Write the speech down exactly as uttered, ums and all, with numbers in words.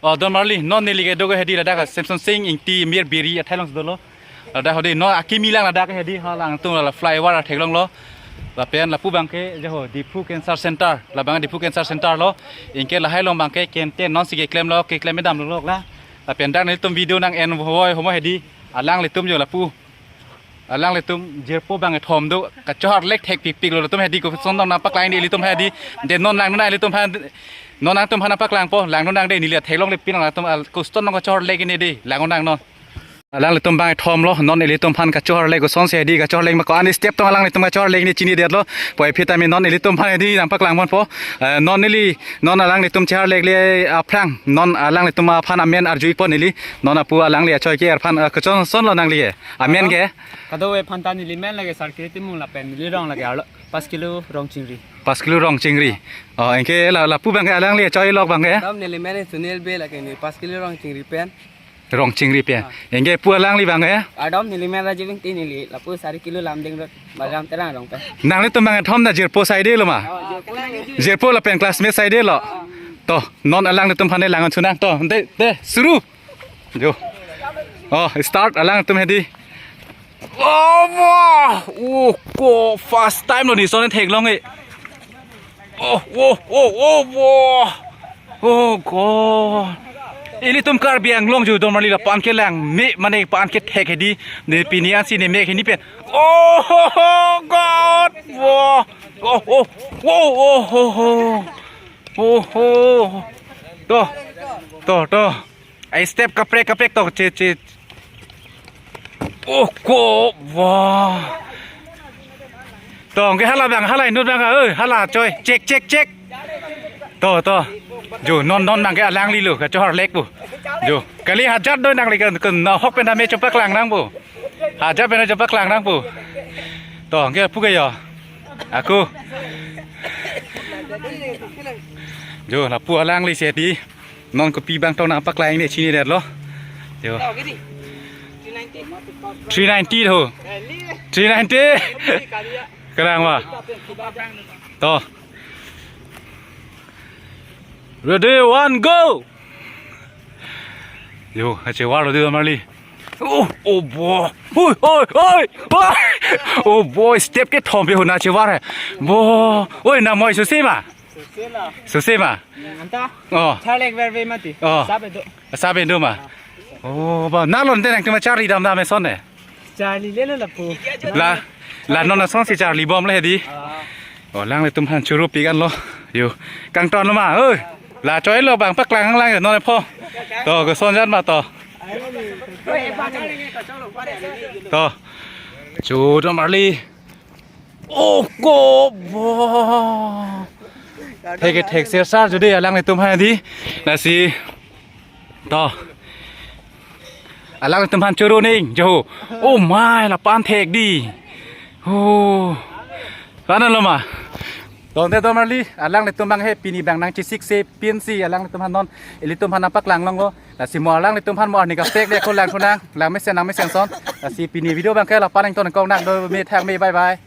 Oh, don marli, non neli kedo ke hedi ladak Semsonsing Ingti Mir Biri athai along si dolo. Ladak hedi non akimi lang ladak hedi, ha alangtum la flyover athek along lo. Lapen lapu abang ke jo ho Diphu Cancer Center, labang Diphu Cancer Center lo. Anke lahai along abang ke canteen non si keklem lo, keklem damlo lok la. Lapen dak nelitum video nang-en voi homo hedi, alanglitum jo lapu. Alanglitum jirpo abang kethom do, kachohar lek thekpikpik lo, latum hedi koson nangpaklang di ilitum hedi. De non lang non ilitum aphan, non nangtum aphan nangpaklangpo, lang non nang de neli athek along le pin nangtum al koson nang kachohar lek ne de, lang non nang non. Alanglitum abang kethom lo, non ilitum aphan kachohar lek kosonsi hedi, kachohar lek ma ko-an step tong alanglitum kachohar lek ne chinidetlo. Puvoiphit tame non ilitum aphan hedi nangpaklang ponpo. Eh, non neli, non alanglitum chohar lek le aphrang, non alanglitum aphan amen arjuipo neli. Non lapu alangli achoi ke-er aphan, eh, koson son lo nangli ke? Amen ke? Kadokave aphan ta neli men lake Sarkiri Timung lapen neli rong lake arlo pas kilo Rongchingri. Pas kilo Rongchingri. Oh, anke la, lapu abang ke alangli achoi lok abang ke? Dam neli men Sunil Bey lake neli pas kilo Rongchingri pen. Rongchingri pen. Ah. Anke pu alangli abang ke? Adam neli men Rajiv Ingti, neli lapu sari kilo Lumding Road, Margam Terang rong pen. Nanglitum abang kethom ta jirpo asai de lo ma? Oh, jirpo lang. Jirpo lapen classmate asai de lo. To, non alanglitum aphan ne lang-an chunang to. De, de, suru. Jo. Oh, start alangtum hedi. Oh, wah. Oh, ko first time lo ne son theklong e. Oh, oh, oh, oh, wah. Oh, God. Ilitum Karbi Anglong jo don marli la pan kelang me mane pan kethek hedi. Ne pini ansi ne me hedi pen. Oh, God. Wah. Oh, oh, oh, oh, oh. Oh, oh. To. To, to. Ai step kaprek kaprek to, che, che. Oh, ko, wah. To, anke hala abang, hala inut abang, eh, hala choi, check, check, check. To, to. Jo, non, non abang ke alangli lo, kachohar lek pu. Jo, kali hajat do nangli ke, ke nahok pen tame chepaklang nang pu. Hajat pen chepaklang nang pu. To, anke pu ke jo. Ako. Jo, lapu alangli si hedi. Non kopi abang tong nangpaklang ne chinidetlo. Jo. Three ninety ho. Three ninety. Kelang ma? To. Ready, one, go. Jo, achevar lo de don marli. Oh, oh, bo. Oi, oi, oi, oi. Oh, bo, step kethom pe ho na achevar he. Bo. Oi, nang moi sose ma? Sose ma? Anta? Oh. Chohar lek verve mati. Oh. Sabe do. Sabe do ma? Oh, ba, nalon te nangtum charli dam dam eson ne? Charlilelo lapu. La, la non asonsi charli bom le hedi. Ah. Oh, alanglitum aphan choro pi kan lo. Jo. Kangton lo ma, oi. La choi lo abang paklang lang non pho. To, koson jan ma to. To. Chu don marli. Oh, ko, bo. Thek ke thek ser sar jo de alanglitum aphan hedi. Lasi. To. Alanglitum aphan choro ning, jo. Oh my, la pan thek di. Oh. Pana lo ma? To, ante don marli, alanglitum abang he pini abang nangchesik se pinsi, alanglitum aphan non, ilitum aphan nangpaklang longlo. Lasi mo alanglitum aphan mo arni kaprek le ko lang ko nang, lang mesen nang mesen son. Lasi pini video abang ke la pan nangton kong nang do me thang me, bye bye.